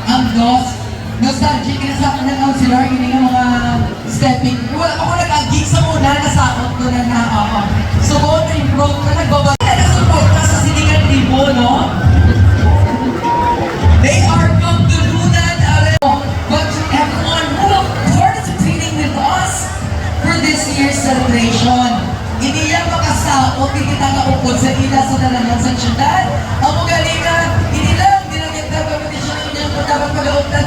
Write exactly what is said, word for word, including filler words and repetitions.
Ang dos, nostalgic na sa akin ang counselor, ini nga mga stepping. Wala pa ko nag-agi sa una, nasaot ko na na, oo. So, go na improve na nagbabalik na suporta sa Silingan Tribo, no? They are from Tulunan, Areo. But to everyone who are participating with us for this year's celebration, hindi yan makasaot, hindi kita kaupod sa ila sa tanan sa syudad. Amo gani nga, hindi lang, hindi lang kita competition ang inyong dapat pag-auptan.